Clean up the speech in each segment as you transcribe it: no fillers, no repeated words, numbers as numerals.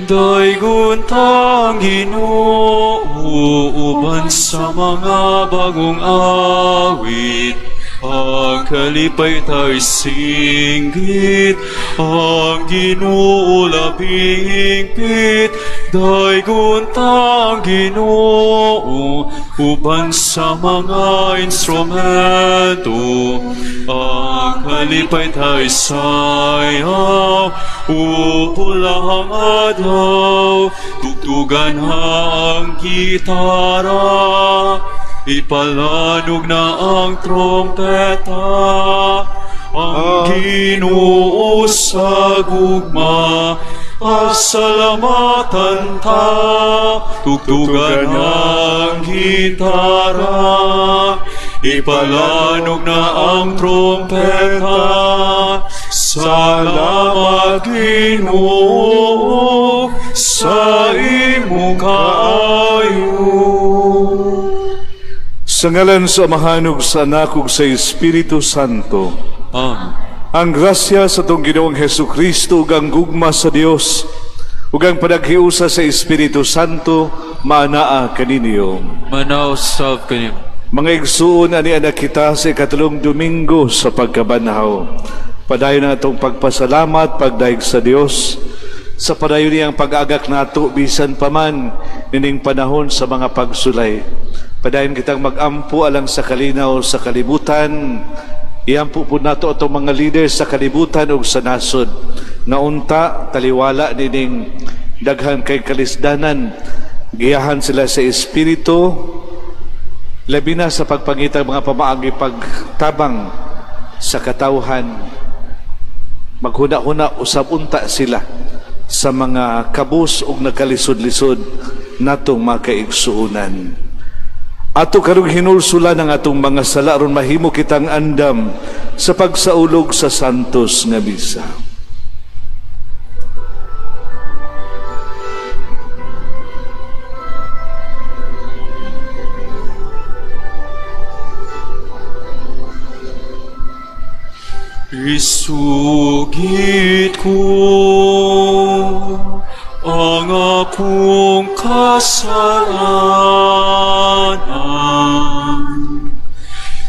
Daygon tang Ginoo uban sa mga bagong awit. Ang kalipay ta'y singgit, ang Ginoo labing higpit. Daygon tang Ginoo uban sa mga instrumento. Ang kalipay ta'y sayaw, upulahang adlaw, tugtugan ang gitara, ipalanog na ang trompeta, ang Ginoo sa gugma, pasalamatan ta, tugtugan ang gitara, ipalanog na ang trompeta, salamat Ginoo sa imong kaayo. Sa ngalan sa Amahan ug sa Anak ug sa Espiritu Santo. Amen. Ang grasya sa atong Ginoong Hesus Kristo ug ang gugma sa Dios ug ang panaghiusa sa Espiritu Santo maanaa kaninyo. Manaos sab kanimo. Mga igsuon, ani na kita sa ikatulong Domingo sa pagkabanhaw. Padayon na atong pagpasalamat, pagdayeg sa Dios sa padayon niyang pag-agak nato bisan paman nining panahon sa mga pagsulay. Padayon kitang mag-ampo alang sa kalinaw sa kalibutan. Iampo po nato atong mga leaders sa kalibutan ug sa nasod nga unta taliwala nining daghan kay kalisdanan, giyahan sila sa Espiritu, labi na sa pagpangita mga pamaagi pagtabang sa katawhan. Maghuna-huna usab unta sila sa mga kabus ug nakalisod-lisod natong makaigsuonan. Ato karong hinulsulan ang atong mga sala aron mahimo kitang andam sa pagsaulog sa santos nga misa. Isugid ko ang akong kasalanan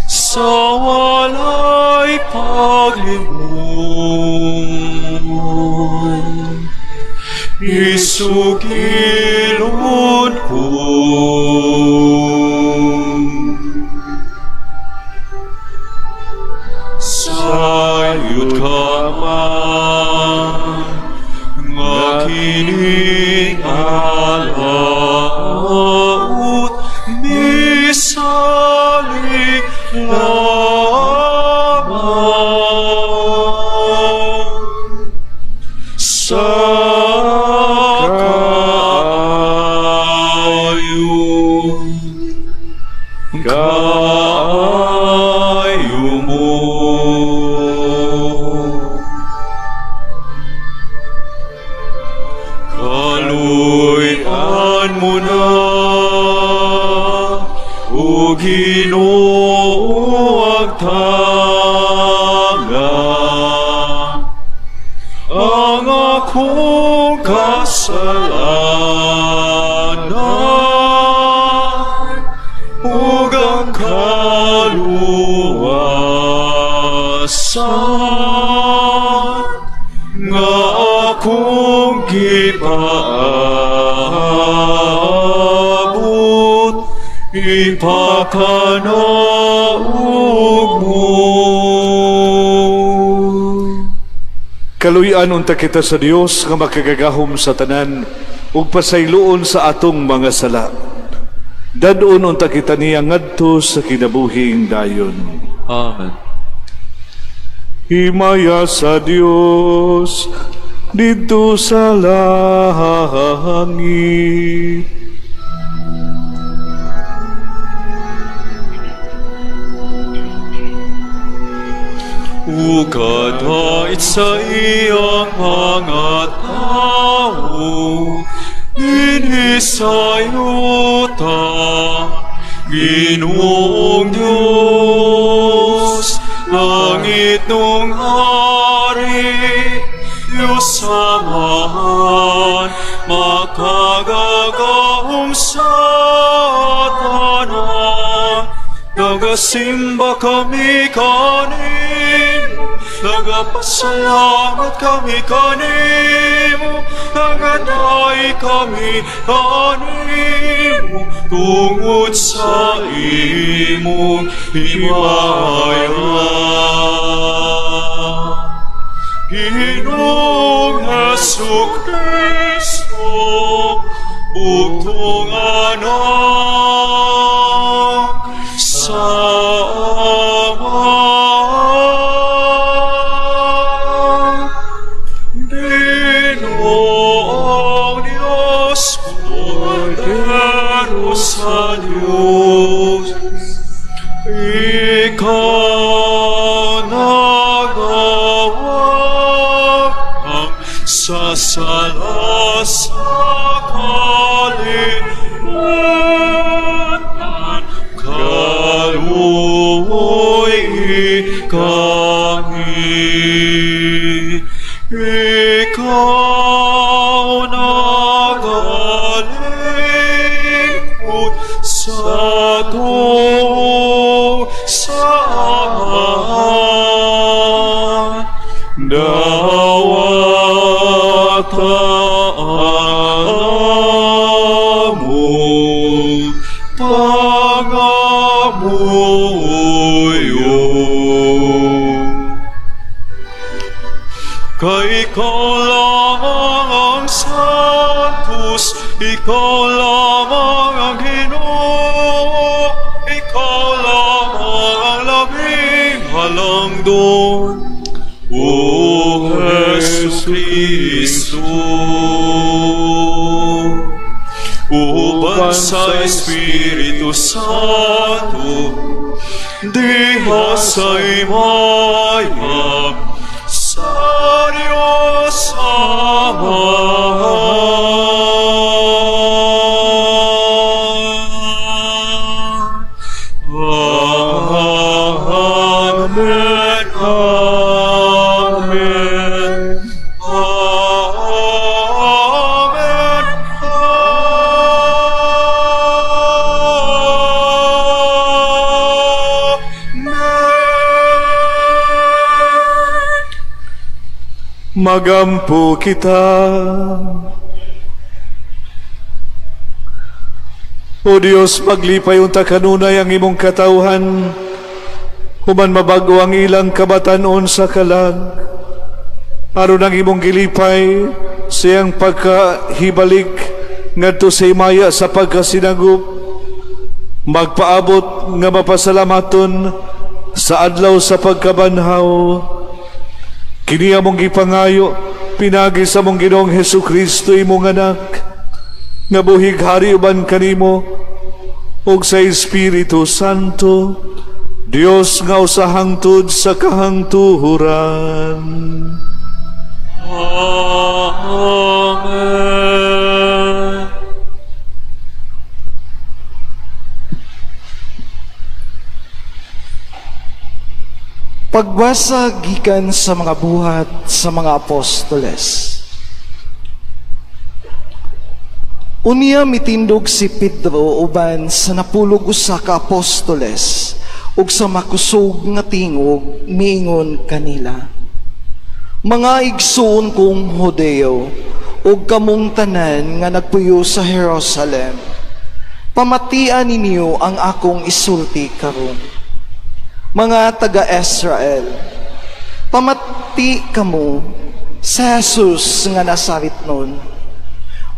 sa walay paglimot. Isugilon ko. Sayod ka man nga kining alaot misalig lamang sa kaayo kaayo mo. Kaluy-an mo na, O Ginoo, ang tanga, ang akong kasalanan ug ang kaluwasan nga akong gipaabot, ipakanaog mo. Kaluy-an unta kita sa Dios nga makagagahom sa tanan ug pasayloon sa atong mga sala. Dad-on unta kita niya ngadto sa kinabuhing dayon. Amen. Himaya sa Dios didto sa langit. Ukadait sa iyang mga tao, dinhi sa yuta, Ginoong Diyos, langit nung hari, Diyos Amahan, Kagagahom sa tanan. Nagasimba kami kanimo, nagapasalamat kami kanimo, nagadaig kami kanimo, tungod sa imong himaya. Ginoong Hesu Kristo, bugtong Anak sa Ama. Ginoong Diyos, Kordero sa Diyos, ikaw nagawang sa sala sa kalibutan, kaluoyi kami. Ikaw nagalingkod sa tuo sa Amahan. Dawata ang among pangamuyo. Kay ikaw lamang ang Santos, ikaw lamang ang Ginoo, ikaw lamang ang labing halangdon. O Hesu Kristo, uban sa Espiritu Santo, diha sa himaya sa Diyos Amahan. Amen. Amen. Amen. Amen. Magampo kita. O Diyos, maglipay unta kanunay ang imong katawhan, human mabago ang ilang kabatan-on sa kalag. Aron ang imong gilipay siyang pagkahibalik ngadto sa himaya sa pagkasinagop, magpaabot nga mapasalamaton sa adlaw sa pagkabanhaw. Kini among gipangayo pinaagi sa among Ginoong Hesus Kristo, imong Anak, nga buhig hari uban kanimo ug sa Espiritu Santo, Dios nga usa hangtod sa kahangturan. Amen. Pagbasa gikan sa mga Buhat sa mga Apostoles. Unya mitindog si Pedro uban sa 11 ka apostoles ug sa makusog nga tingog miingon kanila: "Mga igsoon kong Hudeo ug kamong tanan nga nagpuyo sa Jerusalem, pamatian ninyo ang akong isulti karon. Mga taga-Israel, pamati kamo sa Jesus nga Nazaretnon.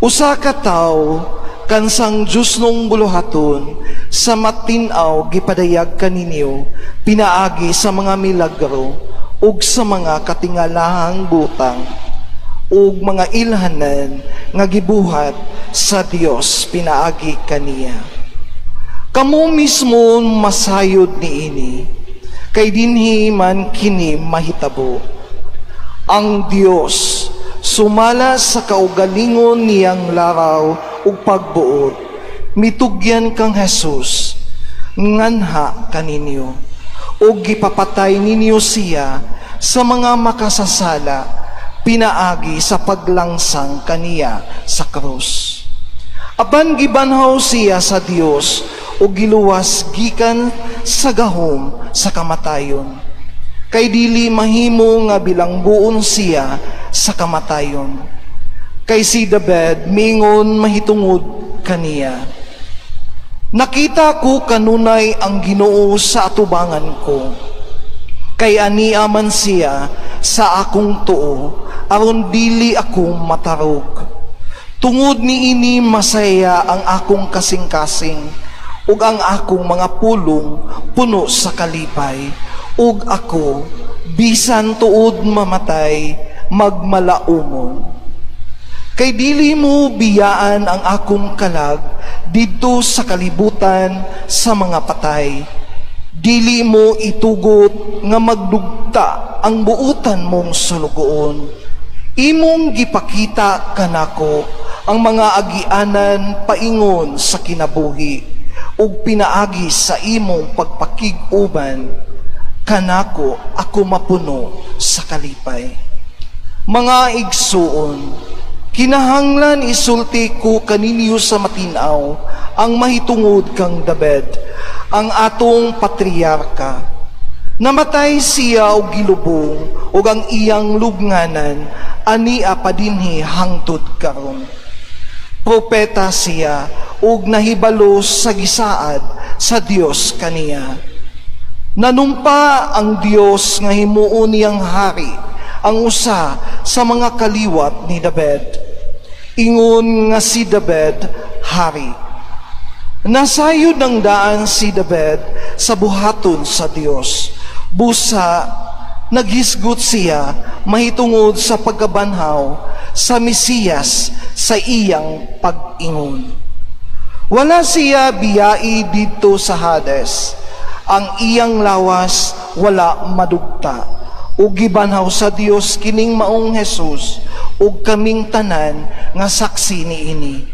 Usa ka tawo kansang Dios nung buluhaton sa matin-aw gipadayag kaninyo pinaagi sa mga milagro ug sa mga katingalahang butang ug mga ilhanan nga gibuhat sa Dios pinaagi kaniya. Kamo mismo masayod niini, kay dinhi man kini mahitabo. Ang Dios sumala sa kaugalingon niyang laraw ug pagbuot, mitugyan kang Jesus nganha kaninyo, ug gipapatay ninyo siya sa mga makasasala pinaagi sa paglangsang kaniya sa krus. Apan gibanhaw siya sa Dios ug giluwas gikan sa gahom sa kamatayon. Kay dili mahimo nga bilangguon siya sa kamatayon. Kay si David mingon mahitungod kaniya: "Nakita ko kanunay ang Ginoo sa atubangan ko. Kay ania man siya sa akong tuo, aron dili ako matarog. Tungod niini masaya ang akong kasing-kasing ug ang akong mga pulong puno sa kalipay, ug ako, bisan tuod mamatay, magmalaumon. Kay dili mo biyaan ang akong kalag didto sa kalibutan sa mga patay. Dili mo itugot nga magdugta ang buutan mong sulugoon. Imong gipakita kanako ang mga agianan paingon sa kinabuhi, ug pinaagi sa imong pagpakig-uban kanako ako mapuno sa kalipay." Mga igsuon, kinahanglan isulti ko kaninyo sa matin-aw ang mahitungod kang David, ang atong patriarka. Namatay siya og gilubong, ug ang iyang lubnganan ania pa dinhi hangtod karon. Propeta siya ug nahibalo sa gisaad sa Dios kaniya. Nanumpa ang Dios nga himuon niyang hari ang usa sa mga kaliwat ni David. Ingon nga si David hari. Nasayod ng daan si David sa buhaton sa Dios. Busa naghisgot siya mahitungod sa pagkabanhaw sa Mesiyas sa iyang pag-ingon: "Wala siya biyai didto sa Hades. Ang iyang lawas wala madugta." Ug gibanhaw sa Dios kining maong Jesus, ug kaming tanan nga saksi niini.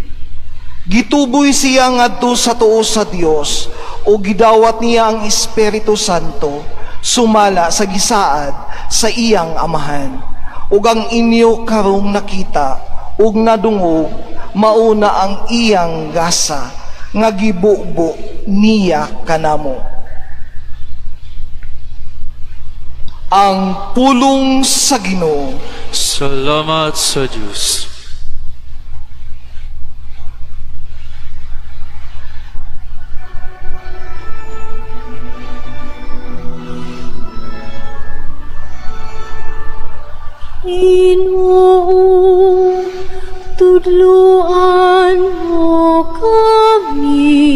Gituboy siya ngadto sa tuo sa Dios ug gidawat niya ang Espiritu Santo sumala sa gisaad sa iyang amahan. Ug ang inyo karong nakita ug nadungog mauna ang iyang gasa nga gibubo niya kanamo. Ang pulong sa Ginoo. Salamat sa Diyos. Ginoo, tudluan mo kami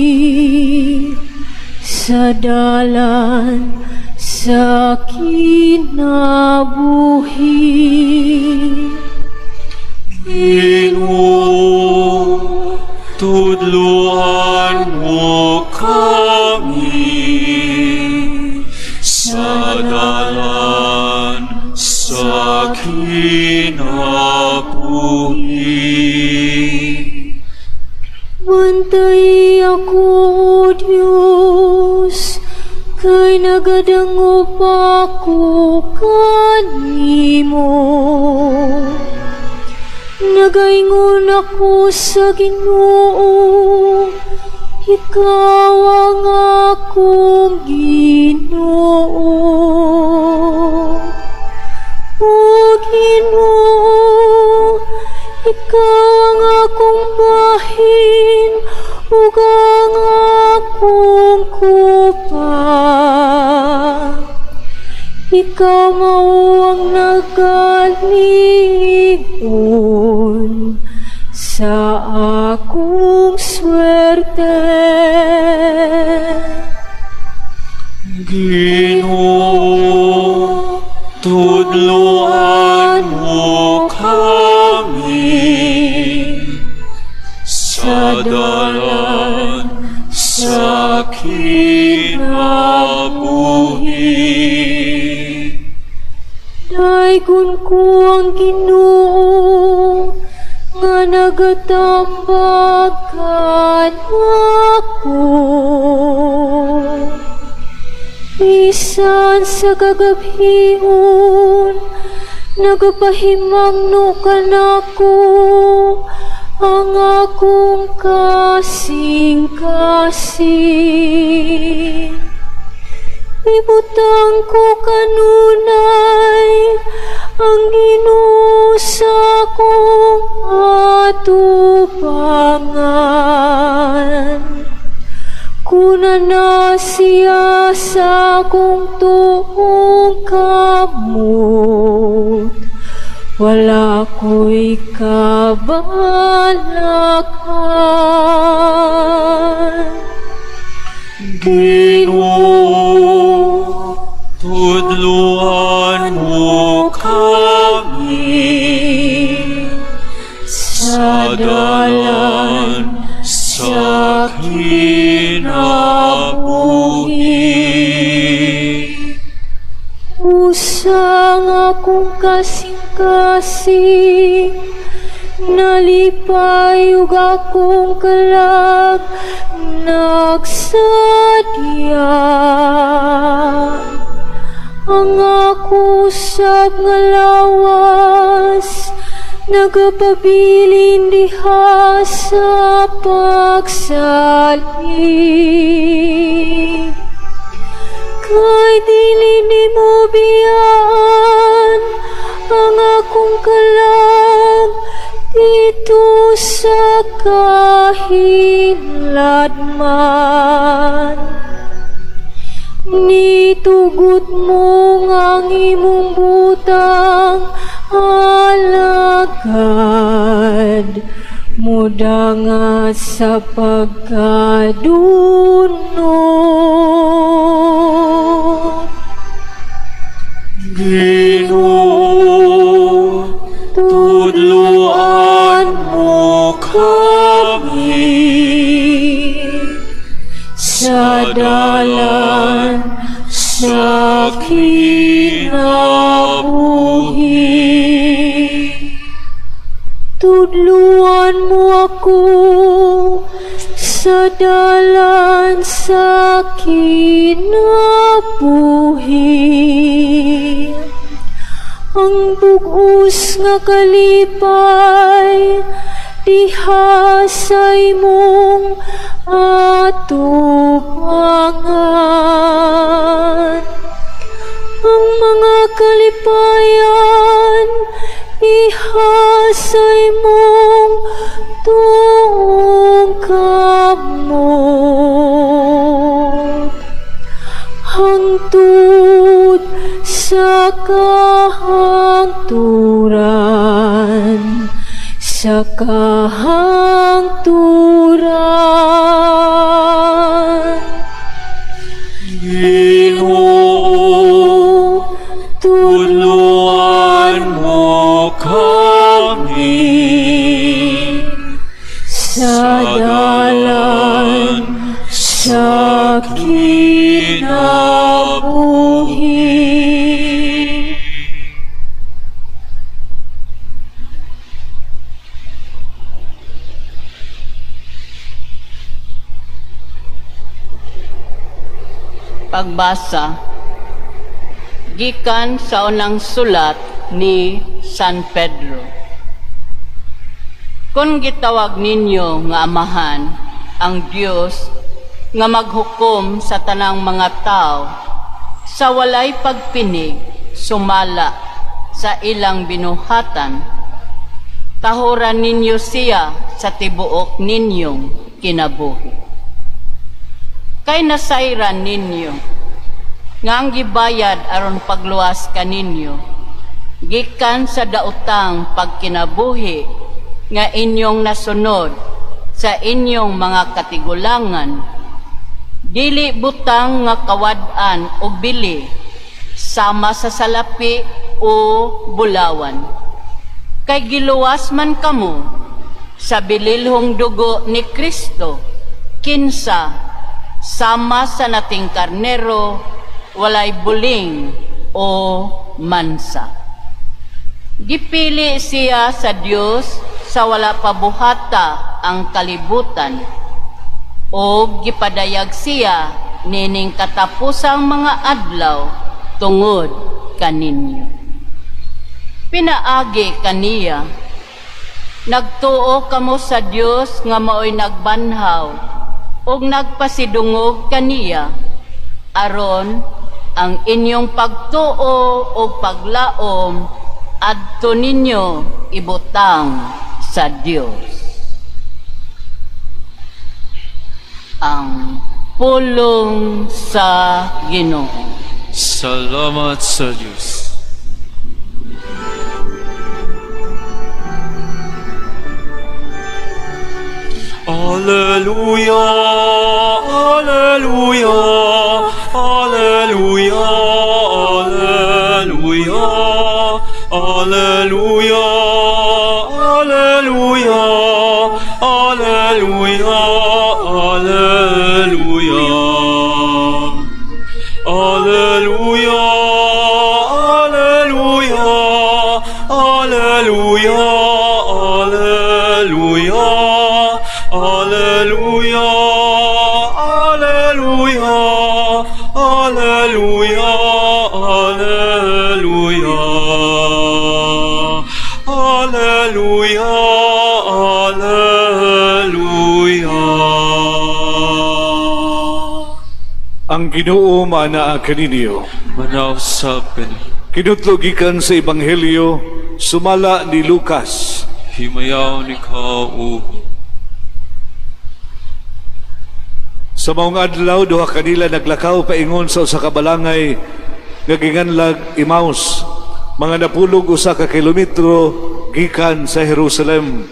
sa dalan sa kinabuhi. Ginoo, tudluan mo kami sa dalan sa kinabuhi. Bantay ako, O Diyos, kay nagadangop ako kanimo. Nagaingon ako sa Ginoo, "Ikaw ang akong Ginoo." O Ginoo, ikaw ang akong bahin ug ang akong kupa. Ikaw mao ang nagaligon sa akong swerte. Ginoo, tudluan mo kami sa dalan sa kinabuhi. Daygon ko ang Ginoo nga nagatambag kanako. Bisan sa kagabhion, nagapahimangno kanako. ang akong kasing-kasing. Ibutang ko kanunay ang Ginoo sa akong atubangan. Kuna na siya sa akong tuong kamot, wala ko'y kabalakan. Ginoo, tudluan mo kami sa dalan sa kinabuhi. Usang akong kasing-kasing, nalipay ug akong kalag nagsadya. Ang ako usab nga lawas nagapabilin diha sa pagsalig. Kay dili nimo biyaan ang akong kalag didto sa kahiladman. Nitugot mo nga ang imong butang alagad, mudangat sa pagkadunot. Ginoo, tudluan mo kami sa dalan sa kinabuhi. Tudluan mo ako sa dalan sa kinabuhi. Ang bug-os nga kalipay diha sa imong atubangan. Ang mga kalipayan diha sa imong tuong kamot. Hangtod sa kahangturan, sa kahangturan. Ginoo, tudluan mo kami sa dalan sa kinabuhi. Pagbasa gikan sa unang sulat ni San Pedro. Kung gitawag ninyo nga amahan ang Dios nga maghukom sa tanang mga tao sa walay pagpinig sumala sa ilang binuhatan, tahuran ninyo siya sa tibuok ninyong kinabuhi. Kay nasayran ninyo nga ang gibayad aron pagluwas kaninyo gikan sa daotang pagkinabuhi nga inyong nasunod sa inyong mga katigulangan, dili butang nga kawad-an o bili sama sa salapi o bulawan, kay giluwas man kamo sa bililhong dugo ni Kristo, kinsa sama sa nating karnero walay buling o mansa. Gipili siya sa Dios sa wala pa buhata ang kalibutan, o gipadayag siya nining katapusang mga adlaw tungod kaninyo. Pinaagi kaniya, Nagtuo kamo sa Dios nga maoy nagbanhaw ug nagpasidungog kaniya, aron ang inyong pagtuo ug paglaom adto ninyo ibutang sa Dios. Ang pulong sa Ginoo. Salamat sa Diyos. Alleluia, Alleluia, Alleluia, Alleluia, Alleluia, Alleluia, Alleluia, Alleluia. Alleluia, Alleluia, Alleluia, Alleluia, Alleluia, Alleluia, Alleluia, Alleluia, Alleluia, Alleluia. Ang Ginoo maanaa kaninyo. Manaw sa kani. Kinutlo gikan sa Ebanghelyo sumala ni Lucas. Himayaw ni ka o Sa maong adlaw, duha kanila naglakaw paingon sa usa ka balangay nga ginganlag Emmaus, mga napulog 1 ka kilometro gikan sa Jerusalem.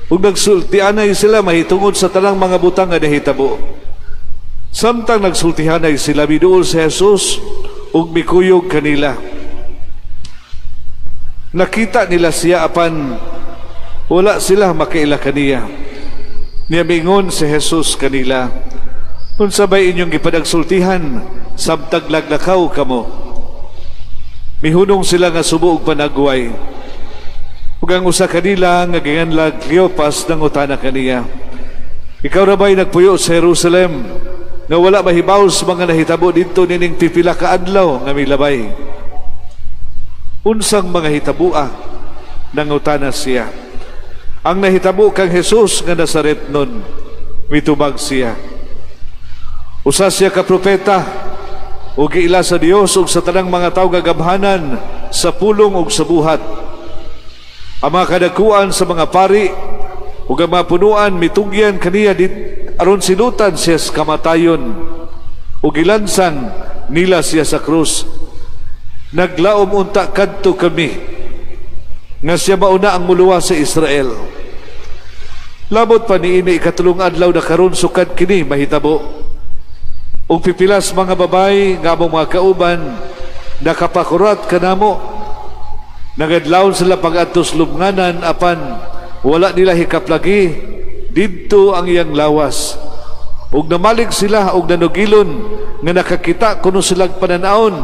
Ug nagsultianay sila mahitungod sa tanang mga butang nga nahitabo. Samtang nagsultihanay sila, miduol si Jesus ug mikuyog kanila. Nakita nila siya apan wala sila makaila kaniya. Niya miingon si Jesus kanila, "Unsa bay inyong gipanagsultihan samtang naglakaw kamo?" Mihunong sila nga subo og panagway. Ug ang usa kanila nga ginganlag Cleopas nangutana kaniya, "Ikaw ra ba'y nagpuyo sa Jerusalem nga wala mahibaw sa mga nahitabo didto nining pipila ka adlaw nga milabay?" "Unsang mga hitaboa?" nangutana siya. "Ang nahitabo kang Jesus nga Nazaretnon," mitubag siya. "Usa siya ka propeta ug giila sa Dios ug sa tanang mga tawo nga gamhanan sa pulong ug sa buhat. Ang mga kadakuan sa mga pari ug ang mga punuan mitugyan kaniya dit aron silutan siya sa kamatayon, ug gilansang nila siya sa krus. Naglaom unta kadto kami nga siya mauna ang muluwas sa Israel. Labot pa niini ikatulong adlaw na karon sukad kini mahitabo. Ug pipilas mga babay nga among mga kauban nakapakurat kanamo. Nagadlawon sila pag-adto sa lubnganan apan wala nila hikaplagi didto ang iyang lawas. Ug namalig sila og nanugilon nga nakakita kuno silag panan-awon.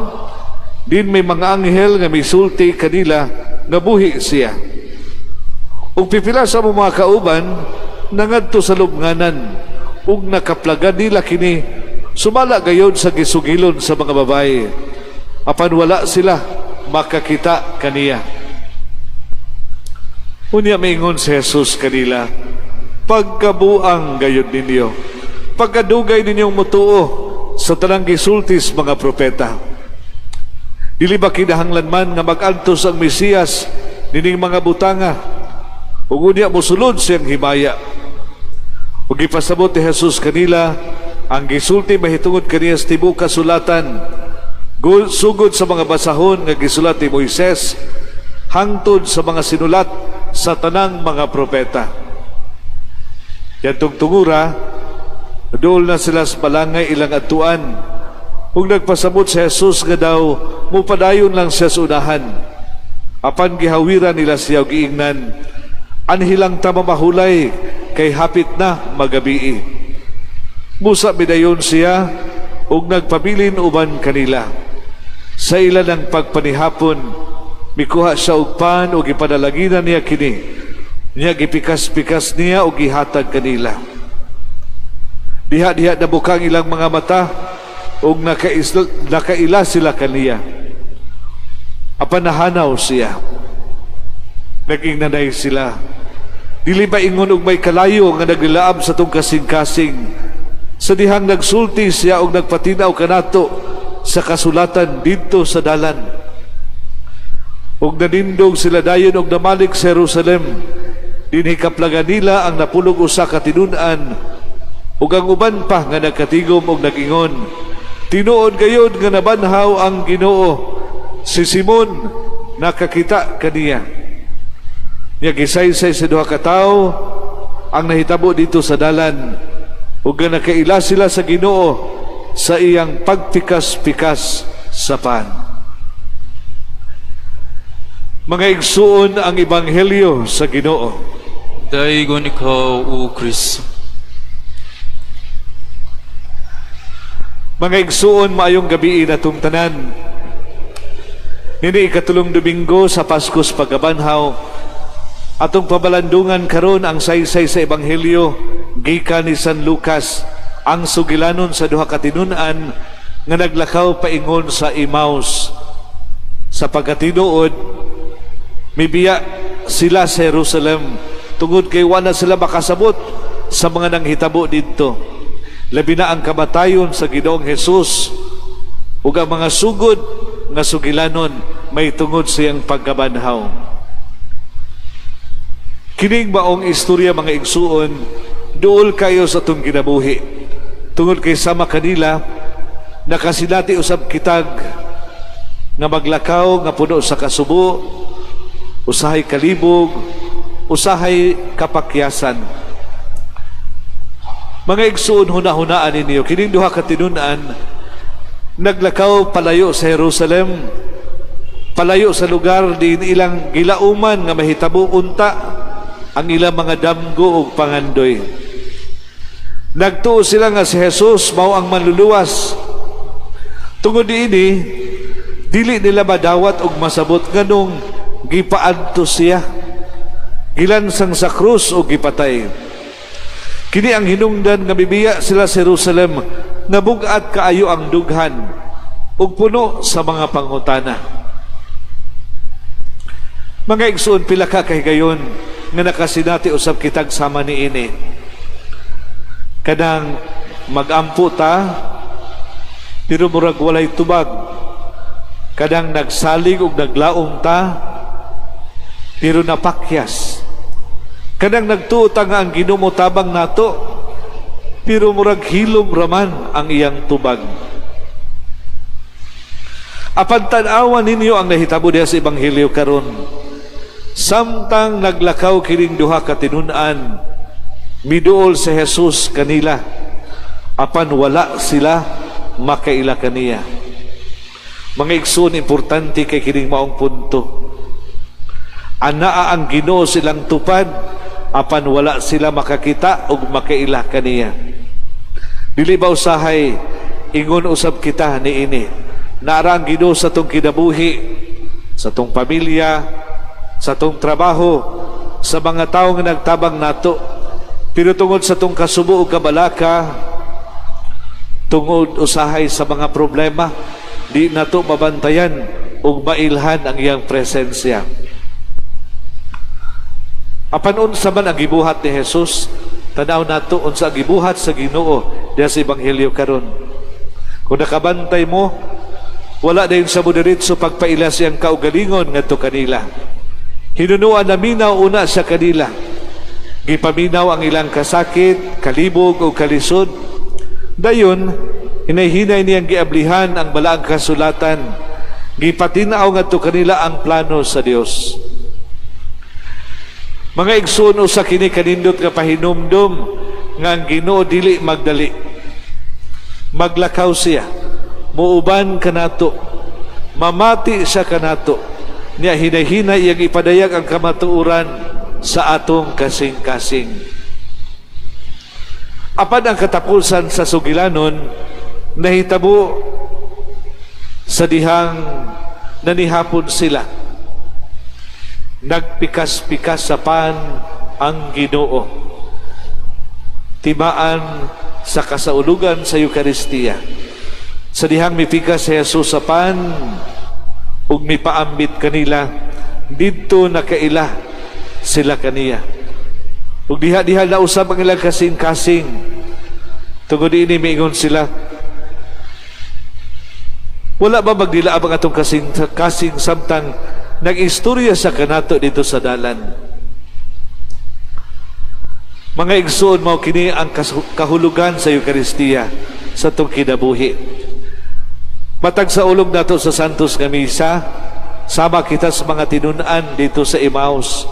Din may mga anghel nga misulti kanila nga buhi siya. Ug pipila sa among mga kauban nangadto sa lubnganan ug nakaplagan nila kini sumala gayod sa gisugilon sa mga babae, apan wala sila makakita kaniya." Unya maingon si Jesus kanila, "Pagkabuang gayod ninyo, pagkadugay ninyong mutuo sa tanang gisultis mga propeta. Dili ba kinahanglan man nga mag-antos ang Mesiyas nining mga butanga ug unya mosulod siyang himaya?" Ug gipasabot ni Jesus kanila ang gisulti mahitungod kaniya sa tibuok kasulatan, sugod sa mga basahon nga gisulat ni Moises hangtod sa mga sinulat sa tanang mga propeta. Yadtong tungura, duol na sila sa balangay ilang adtuan. Ug nagpasabot si Jesus nga daw mupadayon lang siya sa unahan. Apan gihawiran nila siya ug giingnan, "Anhi lang ta mamahulay kay hapit na magabii." Musa midayon siya ug nagpabilin uban kanila. Sa ila ng pagpanihapon, mikuha siya og pan ug gipanalanginan niya kini. Niya gipikas-pikas niya ug gihatag kanila. Diha-diha nabukang ilang mga mata ug nakaila sila kaniya. Apan nahanaw siya. Naging nanay sila. Dili ba ingon og may kalayo nga naglilaab sa atong kasing-kasing sa dihang nagsulti siya og nagpatinaw kanato sa kasulatan didto sa dalan? Ug nanindog sila dayon og namalik sa Jerusalem. Dinhi kaplagan nila ang 11 ka tinun-an ug ang uban pa nga nagkatigom og nag-ingon, "Tinuod gayod nga nabanhaw ang Ginoo. Si Simon nakakita kaniya." Nya gisaysay sa duha ka tawo ang nahitabo didto sa dalan ug nga nakaila sila sa Ginoo sa iyang pagpikas-pikas sa pan. Mga igsuon, ang ebanghelyo sa Ginoo. Daygon ikaw, O Kristo. Mga igsuon, maayong gabi natong tanan. Nini ikatulong Domingo sa Paskos Pagkabanhaw. Atong pabalandungan karon ang saysay sa ebanghelyo gikan ni San Lucas, ang sugilanon sa duha ka tinun-an nga naglakaw paingon sa Emmaus. Sa pagkatinuod, mibiya sila sa Jerusalem tungod kay wala sila makasabot sa mga nanghitabo didto. Labi na ang kamatayon sa Ginoong Hesus ug ang mga sugod nga sugilanon may tungod sa iyang pagkabanhaw. Kining maong istorya, mga igsuon, duol kayo sa atong kinabuhi. Tungod kay sama kanila, nakasinati usab kitag nga maglakaw nga puno sa kasubo, usahay kalibog, usahay kapakyasan. Mga igsuon, huna-hunaan ninyo, kining duha ka tinun-an naglakaw palayo sa Jerusalem, palayo sa lugar din ilang gilauman nga mahitabo unta ang ilang mga damgo ug pangandoy. Nagtuo sila nga si Jesus mao ang manluluwas. Tungod niini, dili nila madawat og masabot nganong gipaadto siya, gilansang sa krus o gipatay. Kini ang hinungdan nga mibiya sila sa Jerusalem nga bug-at kaayo ang dughan ug puno sa mga pangutana. Mga igsuon, pila ka kahigayon nga nakasinati usab kitag sama niini? Kanang magampo ta pero murag walay tubag. Kanang nagsalig ug naglaom ta pero napakyas. Kanang nagtuo ta nga ang Ginoo tabang nato pero murag hilom raman ang iyang tubag. Apan tan-awan ninyo ang nahitabo diha sa ebanghelyo karon. Samtang naglakaw kining duha ka tinun-an, miduol si Jesus kanila, apan wala sila makaila kaniya. Mga igsoon, importante kay kining maong punto. Anaa ang Ginoo silang tupad, apan wala sila makakita ug makaila kaniya. Dili ba usahay ingon usab kita niini? Naara ang Ginoo sa atong kinabuhi, sa atong pamilya, sa atong trabaho, sa mga tawo nga nagtabang nato. Pero tungod sa atong kasubo ug kabalaka, tungod usahay sa mga problema, di nato mabantayan ug mailhan ang iyang presensya. Apan unsa man ang gibuhat ni Jesus? Tanaw nato unsa ang gibuhat sa Ginoo diha sa ebanghelyo karon. Kung nakabantay mo, wala dayon sa diretso pagpaila siyang kaugalingon ngadto kanila. Hinunuan naminaw una sa kanila. Gipaminaw ang ilang kasakit, kalibog o kalisod. Dayon, hinay-hinay niyang giablihan ang balaang kasulatan. Gipatin-aw ngadto kanila ang plano sa Dios. Mga igsoon, usa kini kanindot nga pahinumdom nga ang Ginoo dili magdali. Maglakaw siya. Muuban kanato. Mamati siya kanato. Niya hinay-hinay iyang ipadayag ang kamatuoran sa atong kasing-kasing. Apan ang katapusan sa sugilanon nahitabo sa dihang nanihapon sila. Nagpikas-pikas sa pan ang Ginoo. Timaan sa kasaulugan sa Eukaristiya. Sa dihang mipikas si Jesus sa pan ug mipaambit kanila, didto nakaila sila kaniya. Ug diha-diha na usab ang ilang kasing-kasing. Tungod ini miingon sila, wala ba magdilaab ang atong kasing-kasing samtang nag-istorya sa kanato dito sa dalan? Mga igsoon, mao kini ang kahulugan sa Eukaristiya sa atong kinabuhi. Matag sa ulog nato sa Santos nga Misa, sama kita sa mga tinun-an dito sa Emmaus.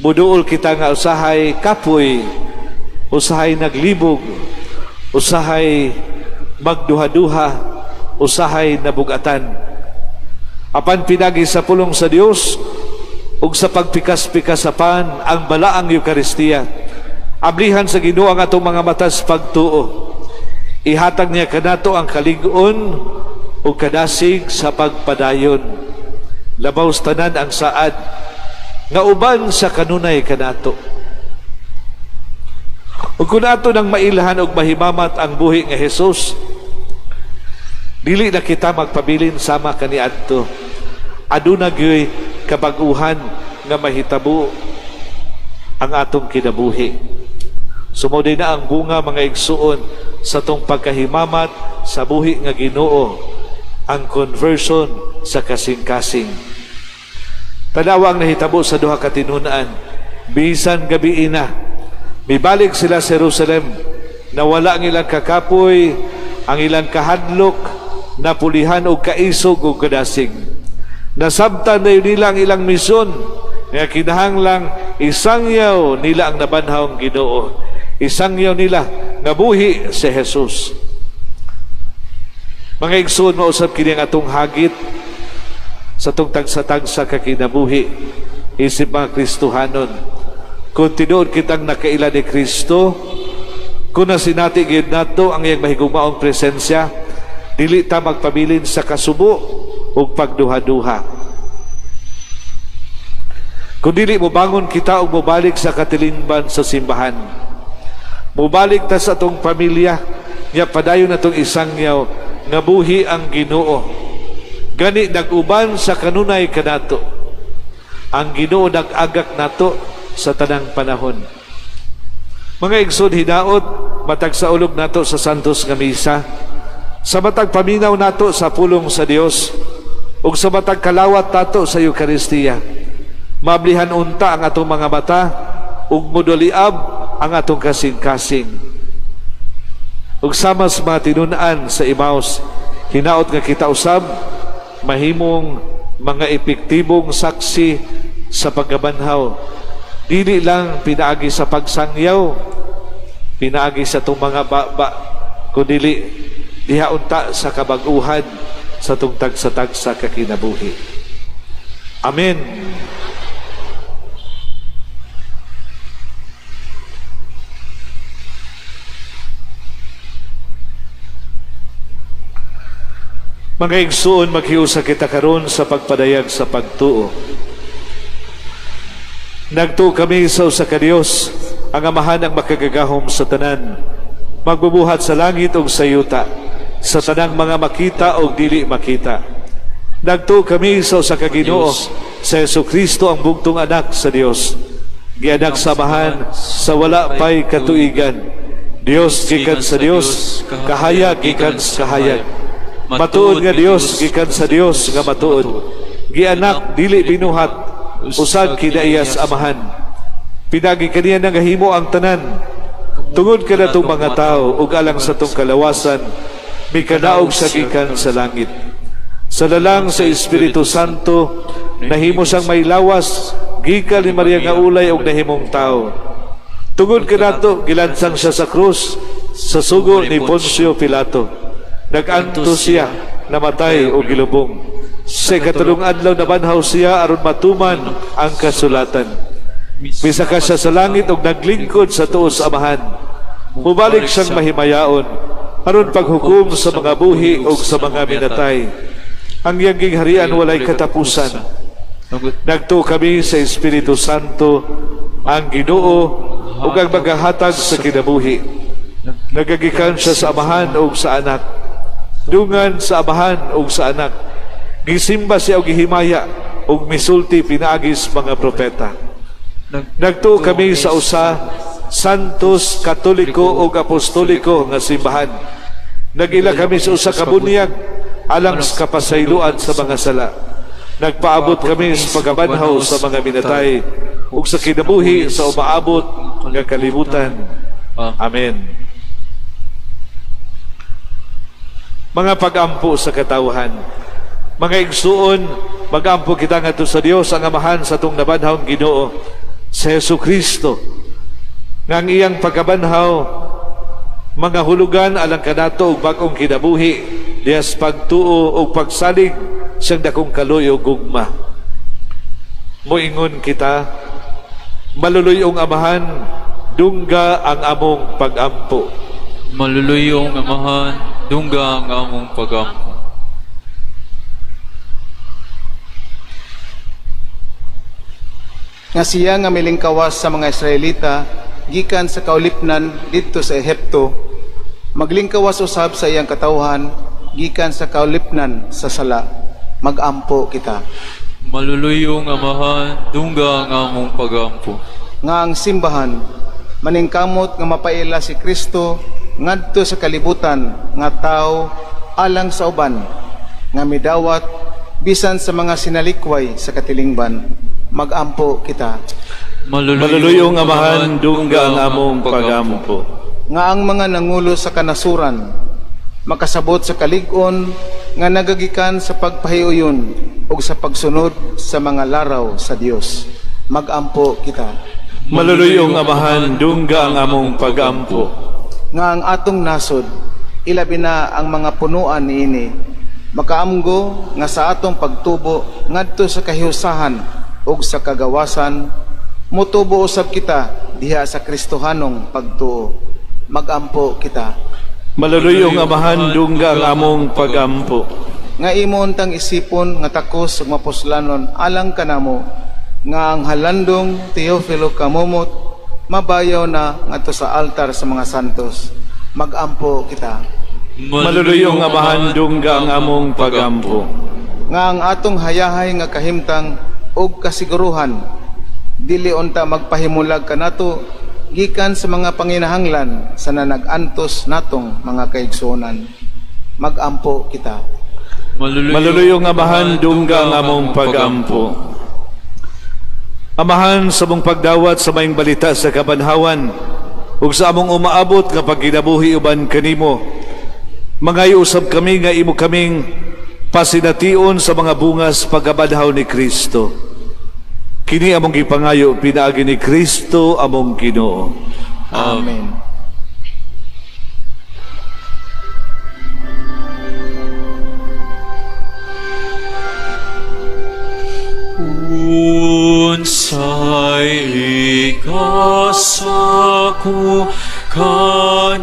Muduol kita nga usahay kapoy, usahay naglibog, usahay magduha-duha, usahay nabugatan. Apan pinagi sa pulong sa Dios ug sa pagpikas-pikas sa pan ang balaang Eukaristiya, ablihan sa Ginoo ang atong mga mata sa pagtuo. Ihatag niya kanato ang kalig-on ug kadasig sa pagpadayon. Labaw sa tanan ang saad nga uban sa kanunay kanato. Ug kung ato nang mailhan og mahimamat ang buhi nga Hesus, dili na kita magpabilin sama kaniadto. Aduna gyoy kabag-uhan nga mahitabo ang atong kinabuhi. Sumod na ang bunga, mga igsuon, sa atong pagkahimamat sa buhi nga Ginoo, ang conversion sa kasing-kasing. Tanawa ang nahitabo sa duha ka tinun-an. Bisan gabi ina, mibalik sila sa Jerusalem. Nawala ang ilang kakapoy, ang ilang kahadlok, napulihan og kaisog og kadasig. Nasabtan na nila ang ilang misyon nga kinahanglang isangyaw nila ang nabanhawng Ginoo. Isangyaw nila nga buhi si Jesus. Mga igsoon, mausab kini ang atong hagit sa atong tagsa-tagsa ka kinabuhi isip mga Kristohanon. Kung tinuod kitang nakaila ni Kristo, kung nasinati gyud nato ang iyang mahigugmaong presensya, dili ta magpabilin sa kasubo ug pagduha-duha. Kung dili mobangon kita ug mobalik sa katilingban sa simbahan, mobalik ta sa atong pamilya, nya padayon natong isangyaw nga buhi ang Ginoo. Gani nag-uban sa kanunay kanato. Ang Ginoo nag-agak nato sa tanang panahon. Mga igsoon, hinaot matag sa ulog nato sa Santos nga Misa, sa matag paminaw nato sa pulong sa Dios, ug sa matag kalawat nato sa Eukaristiya, mablihan unta ang atong mga mata ug moduliab ang atong kasing-kasing. Ug sama sa mga tinun-an sa Emmaus, hinaot nga kita usab mahimong mga epektibong saksi sa pagkabanhaw. Dili lang pinaagi sa pagsangyaw, pinaagi sa atong mga baba, kundili diha unta sa kabag-uhan sa atong tagsa-tagsa kakinabuhi. Amen. Mga igsuon, maghiusa kita karon sa pagpadayag sa pagtuo. Nagtuo kami sa usa ka Dios, ang Amahan ang makagagahom sa tanan, magbubuhat sa langit ug sa yuta, sa tanang mga makita o dili makita. Nagtuo kami sa usa ka Ginoo, sa Jesu Kristo ang bugtong anak sa Dios, gianak sa Amahan sa wala pay katuigan. Dios gikan sa Dios, kahayag gikan sa kahayag. Matuod nga Dios gikan sa Dios nga matuod. Gianak dili binuhat, usag kinaiya sa Amahan. Pinagi kaniya nangahimo ang tanan. Tungod kanatong mga tao ug alang sa atong kalawasan, mikadaog sa gikan sa langit. Sa lalang sa Espiritu Santo, nahimo siyang may lawas, gikan ni Maria nga ulay og nahimong tao. Tungod kanato, gilansang siya sa krus sa sugo ni Poncio Pilato. Nag-antos siya, namatay o gilubong. Sa ikatulong adlaw nabanhaw siya aron matuman ang kasulatan. Misaka siya sa langit og naglingkod sa tuos Amahan. Mubalik siyang mahimayaon aron paghukom sa mga buhi og sa mga minatay. Ang iyang gingharian walay katapusan. Nagtuo kami sa Espiritu Santo, ang Ginoo ug ang magahatag sa kinabuhi. Nagagikan siya sa Amahan ug sa Anak. Dungan sa Amahan ug sa Anak. Gisimba siya og gihimaya ug misulti pinaagi sa mga propeta. Nagtuo kami sa usa, Santos, Katoliko ug Apostoliko nga simbahan. Nag-ila kami sa usa ka bunyag alang sa kapasayloan sa mga sala. Nagpaabot kami sa pagkabanhaw sa mga minatay ug sa kinabuhi sa umaabot nga kalibutan. Amen. Mga pagampo sa katawhan. Mga igsuon, magampo kita ngadto sa Dios ang Amahan sa atong nabanhawng Ginoo sa Hesus Kristo. Nga ang iyang pagkabanhaw mga hulugan alang kanato ug bag-ong kinabuhi diyas pagtuo ug pagsalig siyang dakong kaluoy ug gugma. Moingon kita, maluluyong Amahan, dungga ang among pagampo. Maluluyong Amahan, dungga ang among pagampo. Nga siya nga milingkawas sa mga Israelita gikan sa kaulipnan didto sa Ehipto, maglingkawas usab sa iyang katawhan gikan sa kaulipnan sa sala. Magampo kita. Maluluyong Amahan, dungga ang among pagampo. Nga ang simbahan maningkamot nga mapaila si Kristo ngadto sa kalibutan nga tawo alang sa uban nga midawat bisan sa mga sinalikway sa katilingban. Magampo kita. Maluluyong Amahan, dungga ang among pagampo. Nga ang mga nangulo sa kanasuran makasabot sa kalig-on nga nagagikan sa pagpahiuyon ug sa pagsunod sa mga laraw sa Dios. Magampo kita. Maluluyong Amahan, dungga ang among pagampo. Nga ang atong nasod, ilabi na ang mga punuan niini, makaamgo nga sa atong pagtubo ngadto sa kahiusahan ug sa kagawasan, mutubo usab kita diha sa Kristohanong pagtuo. Magampo kita. Maluluyong Amahan, dungga ang among pagampo. Nga imo untang isipon nga takos ug mapuslanon alang kanamo nga ang halandong Teofilo Kamumot mabayaw na ngadto sa altar sa mga santos. Magampo kita. Maluluyong Amahan, dungga ang among pagampo. Nga ang atong hayahay nga kahimtang ug kasiguruhan dili unta magpahimulag kanato gikan sa mga panginahanglan sa nanag-antos natong mga kaigsuonan. Magampo kita. Maluluyong Amahan, dungga ang among pagampo. Amahan, sa mong pagdawat sa maayong balita sa kabanhawan ug sa among umaabot nga pagkinabuhi uban kanimo, mangayo usab kami nga imo kaming pasination sa mga bungas pagkabanhaw ni Kristo. Kini among gipangayo pinaagi ni Kristo among Ginoo. Amen. Unsay ikasako kanimo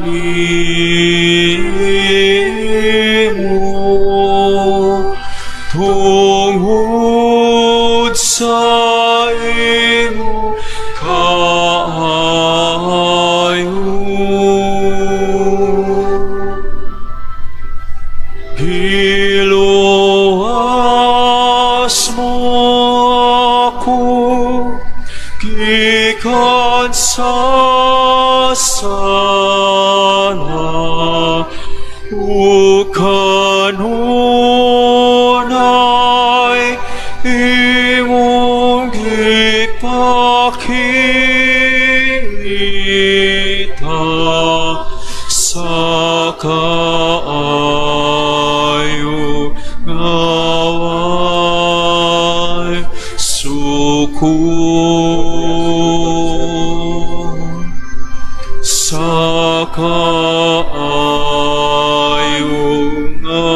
tungod sa imong kaayo? Giluwas mo ako gikan sa sala ug kanunay imong gipakita sa kaayo nga way sukod, sa kaayo nga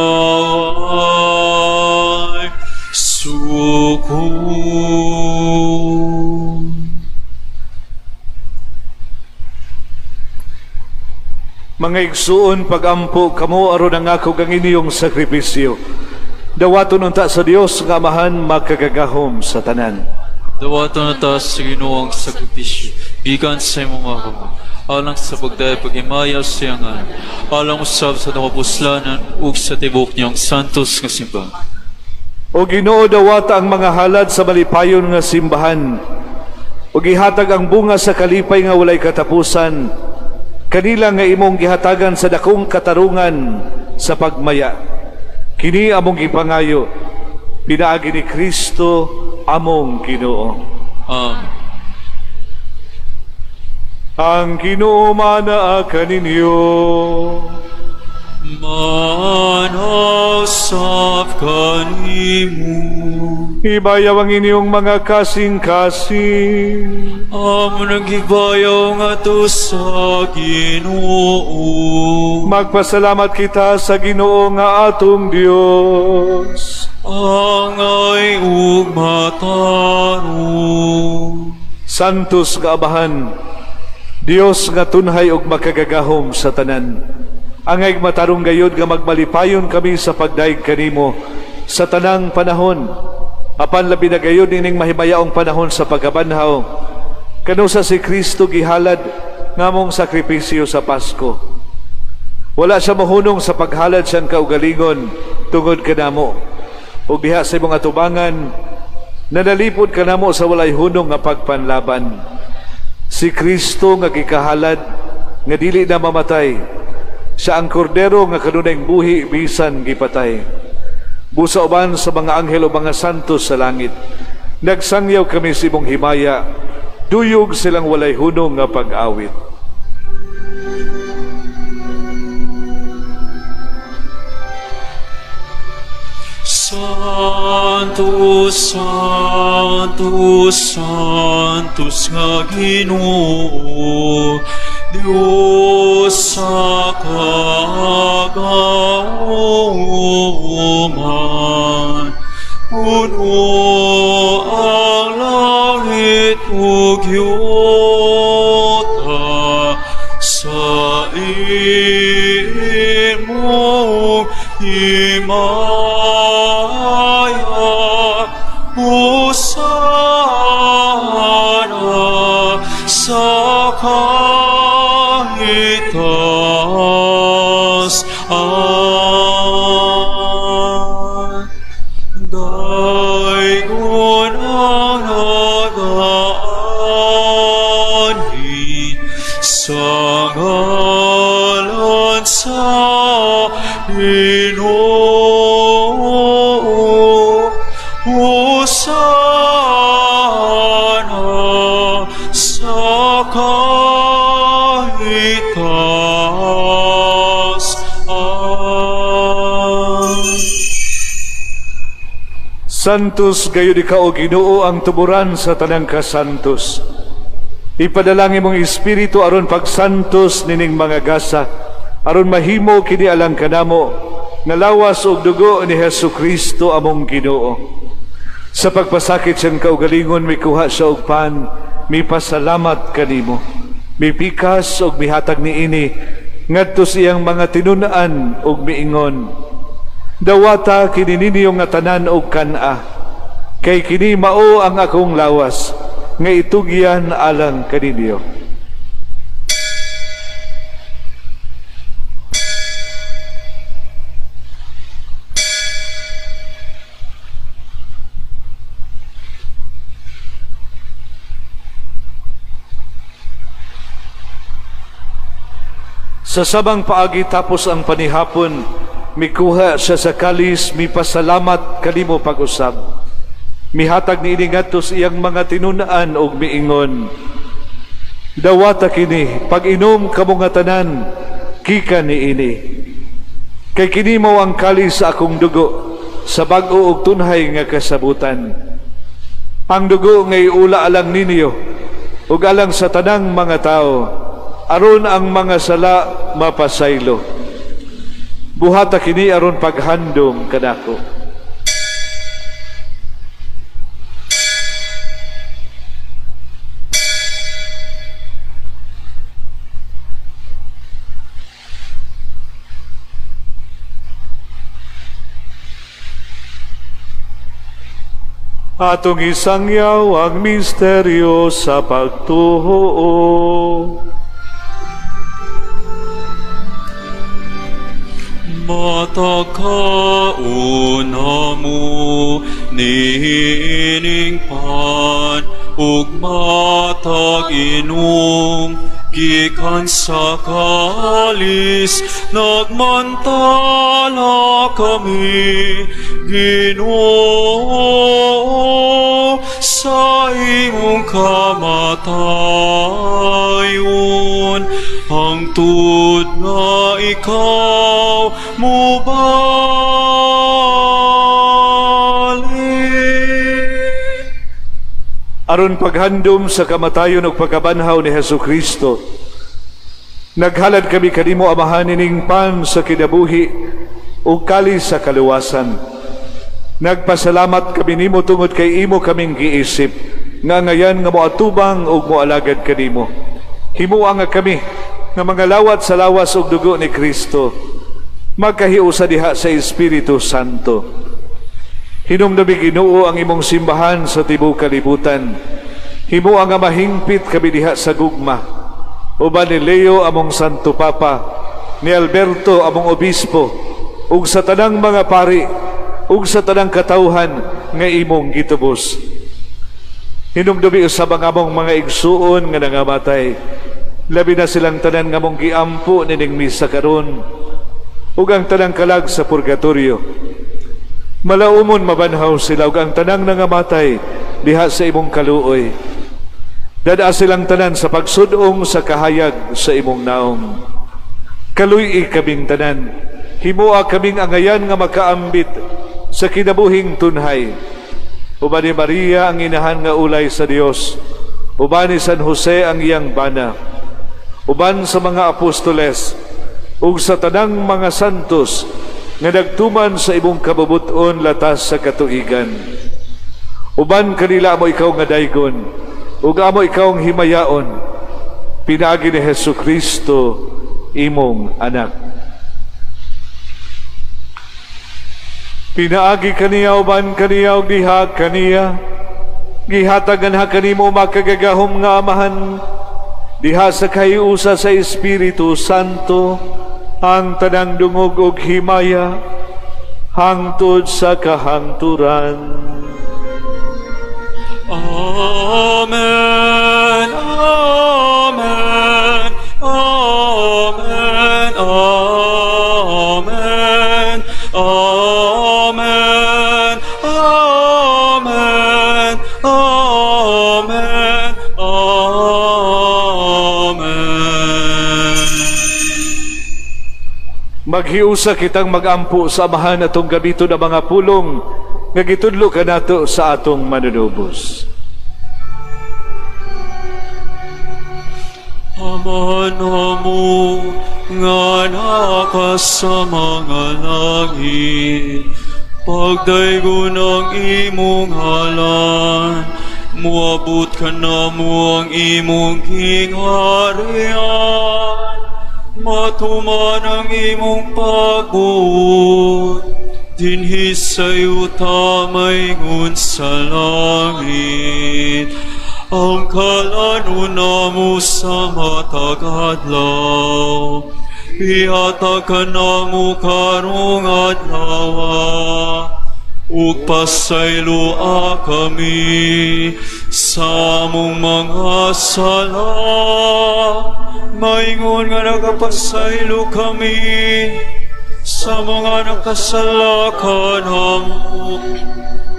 way sukod. Mga igsuon, pagampo kamo aron ang ako kang inyong sakripisyo. Dawaton unta sa Dios nga Amahan makagagahom sa tanan. Dawaton na ta sa Ginoo ang sakripisyo, gikan sa imong mga kamot, alang sa pagdaya paghimaya sa iyang ngalan, alang usab sa atong kapuslanan ug sa tibuok niyang santos nga simbahan. O Ginoo, dawata ang mga halad sa malipayon nga simbahan. Ug ihatag ang bunga sa kalipay nga walay katapusan kanila nga imong gihatagan sa dakong katarungan sa pagmaya. Kini among gipangayo pinaagi ni Kristo among Ginoo. Amen. Ang Ginoo manaa kaninyo. Manasap kanimo. Ibayaw ang inyong mga kasing-kasing. Amo nagibayaw ngadto sa Ginoo. Magpasalamat kita sa Ginoo nga atong Dios. Angay ug matarong. Santos nga Amahan, Dios nga tunhay ug makagagahom sa tanan. Angay matarong gayod nga magmalipayon kami sa pagdayeg kanimo sa tanang panahon. Apan labi na gayod ining mahimayaong panahon sa pagkabanhaw. Kanusa si Kristo gihalad ngamong sakripisyo sa Pasko. Wala siya mahunong sa paghalad siyang kaugalingon tungod kanamo. Ug diha sa imong atubangan, nanalipod kanamo sa walay hunong nga pagpanlaban. Si Kristo nga gikahalad nga dili na mamatay. Siya ang kordero nga kanunay buhi bisan gipatay. Busa uban sa mga anghel o mga santos sa langit. Nagsangyaw kami sa imong himaya, duyog silang walay hunong nga pag-awit. Santo, Santo, Santos nga Ginoo, Dios sa kagauman. Puno ang langit ug yuta sa imong himaya. Hosana sa kahitaas-an. Daygon ang nagaanhi sa ngalan sa Ginoo. Hosana sa kahitaas-an. Santos gayud ikaw, O Ginoo, ang tuburan sa tanang kasantos. Ipadalangin mong espiritu aron pagsantos nining mga gasa, aron mahimo kini alang kanamo nga lawas ug dugo ni Hesus Kristo among Ginoo. Sa pagpasakit siyang kaugalingon, mikuha siya og pan, mipasalamat kanimo. Mipikas ug mihatag niini ngadto sa iyang mga tinun-an ug miingon: Dawata kini ninyo nga tanan og kan-a, kay kini mao ang akong lawas nga itugyan alang kaninyo. Sa sabang paagi tapos ang panihapon, mikuha siya sa kalis, mipasalamat kanimo pag-usab. Mihatag niini ngadto sa iyang mga tinun-an og miingon: Dawata kini, pag-inom kamo nga tanan, gikan niini. Kay kini mao ang kalis sa akong dugo, sa bag-o og tunhay nga kasabutan. Ang dugo nga iula alang ninyo ug alang sa tanang mga tawo, aron ang mga sala mapasaylo. Buhata kini aron paghandom kanako. Atong isangyaw ang misteryo sa pagtuo. Matakauna mo niining pan ug matag inom gikan sa kalis, nagmantala kami, Ginoo, sa imong kamatayon hangtod nga ikaw mubalik. Aron paghandom sa kamatayon ug pagkabanhaw ni Hesus Kristo, naghalad kami kanimo, Amahan, ining pan sa kinabuhi ug kalis sa kaluwasan. Nagpasalamat kami nimo tungod kay imo kaming giisip nga ngayan nga moatubang ug moalagad kanimo. Himoa nga kami nga mga lawat sa lawas ug dugo ni Kristo magkahiusa diha sa Espiritu Santo. Hinumdumi, Ginoo, ang imong simbahan sa tibuok kalibutan. Himoa nga mahingpit kami diha sa gugma uban ni Leo among Santo Papa, ni Alberto among Obispo, ug sa tanang mga pari, ug sa tanang katawhan nga imong gitubos. Hinumdumi usab ang among mga igsuon nga nangamatay, labi na silang tanan nga among giampo nining misa karon, ug ang tanang kalag sa purgatorio. Malaumon mabanhaw sila ug ang tanang nangamatay diha sa imong kaluoy. Dad-a silang tanan sa pagsudong sa kahayag sa imong naong. Kaluy-i kaming tanan. Himoa kaming angayan nga makaambit sa kinabuhing tunhay. Uban ni Maria ang inahan nga ulay sa Dios. Uban ni San Jose ang iyang bana. Uban sa mga apostoles ug sa tanang mga santos nga nagtuman sa imong kabubut-on latas sa katuigan. Uban kanila amo ikaw nga daygon ug amo ikaw ang himayaon pinaagi ni Hesus Kristo, imong anak. Pinaagi kaniya, uban kaniya ug diha kaniya, gihatagan ha kanimo, makagagahom nga Amahan, diha sa kahiusa sa Espiritu Santo, ang tanang dungog ug himaya hangtod sa kahangturan. Amen. Amen. Amen. Amen. Amen. Amen. Amen. Amen. Maghiusa kitang magampo sa Amahan atong gamiton ang mga pulong nga gitudlo kanato sa atong manunubos. Ama namo nga naka sa mga langit, pagdaygon ang imong ngalan, muabot kanamo ang imong gingharian, matuman ang imong pagbuot, dinhi sa yuta maingon sa langit. Ang kalanon namo sa matag adlaw, ihatag kanamo karong adlaw, ug pasayloa kami sa among mga sala, maingon nga nagapasaylo kami sa mga nakasala kanamo,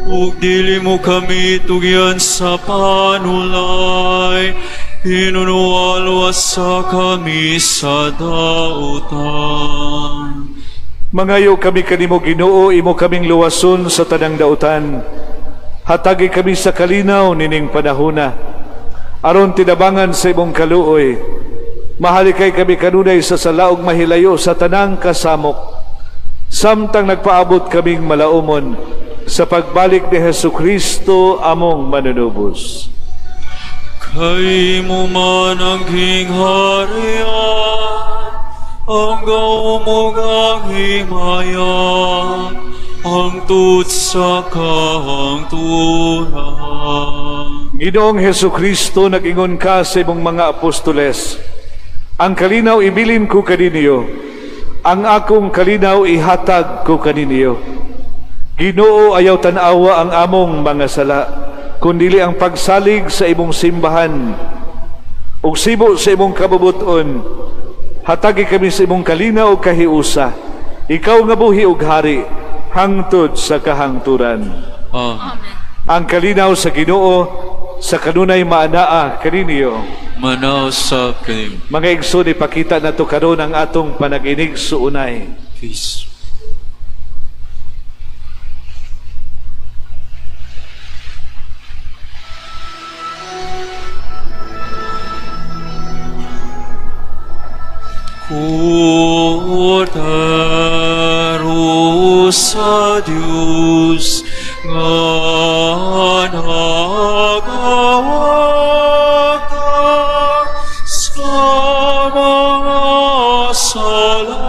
ug dili mo kami tugyan sa panulay, hinunuwalwas kami sa dautan. Mangayo kami kanimo, Ginoo, imo kaming luwason sa tanang dautan. Hatagi kami sa kalinaw nining panahona. Aron tinabangan sa imong kaluoy, mahalikay kami kanunay sa sala ug mahilayo sa tanang kasamok, samtang nagpaabot kaming malaumon sa pagbalik ni Hesus Kristo among manunubos. Kay imo man ang gingharian, ang gahom ug ang himaya, hangtod sa kahangturan. Ginoong Hesus Kristo, nag-ingon ka sa imong mga apostoles, "Ang kalinaw ibilin ko kaninyo, ang akong kalinaw ihatag ko kaninyo." Ginoo, ayaw tan-awa ang among mga sala, Kundili ang pagsalig sa imong simbahan ug sibo sa imong kabubuton. Hatagi kami sa imong kalinaw ug kahiusa. Ikaw nga buhi ug hari hangtod sa kahangturan. Amen. Ang kalinaw sa Ginoo sa kanunay maanaa kaninyo. Manaa usab kanimo. Mga igsoon, ipakita nato karon ang atong panaginigsuonay. Peace. Kordero sa Dios nga nagawagtang sa mga sala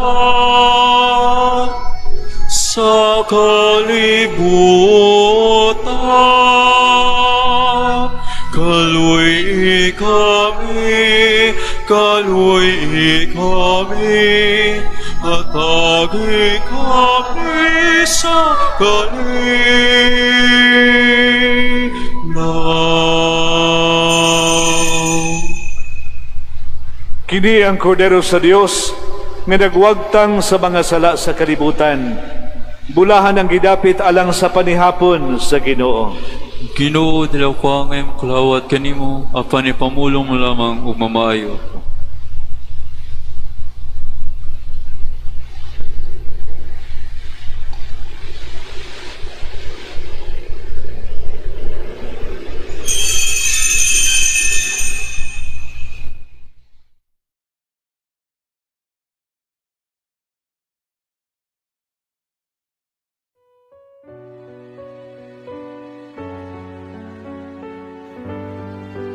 sa kalibutan. Kaluy kami, kaluy kami, hatagi kami sa kalinaw. Kini ang Kordero sa Dios nga nagwagtang sa mga sala sa kalibutan. Bulahan ang gidapit alang sa panihapon sa Ginoo. Ginoo, dili ako angay makalawat kanimo, apan ipamulong mo lamang ug mamaayo ako.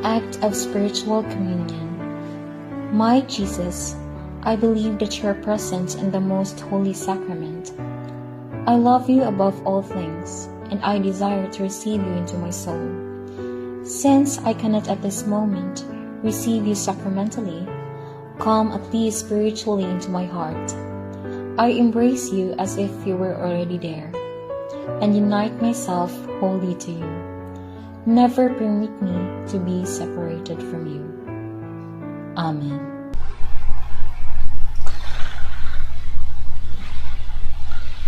Act of Spiritual Communion. My Jesus, I believe that you are present in the most holy sacrament. I love you above all things, and I desire to receive you into my soul. Since I cannot at this moment receive you sacramentally, come at least spiritually into my heart. I embrace you as if you were already there, and unite myself wholly to you. Never permit me to be separated from you. Amen.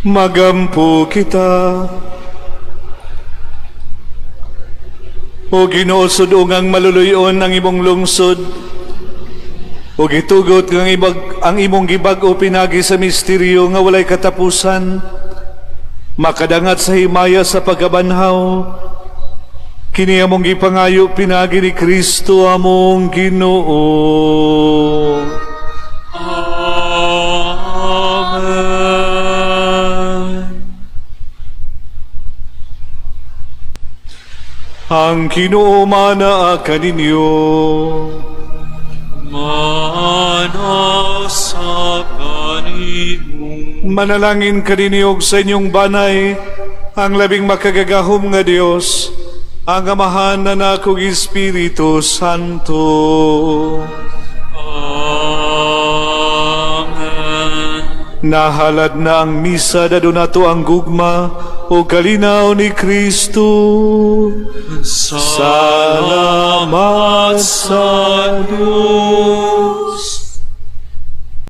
Magampo kita. O Ginoo, sud-ungang maluluy-on ang imong lungsod. O gitugot nga ang imong gibag-o pinagi sa misteryo nga walay katapusan. Makadangat sa himaya sa pagkabanhaw. Kini among gipangayo pinagi ni Kristo among Ginoo. Amen. Ang Ginoo manaa kaninyo. Manaa usab kanimo. Manalangin kaninyo sa inyong banay ang labing makagagahom nga Dios, ang Amahan, Anak ug Espiritu Santo. Amen. Nahalad na ang misa, dadon nato ang gugma o kalinaw ni Kristo. Salamat sa Diyos.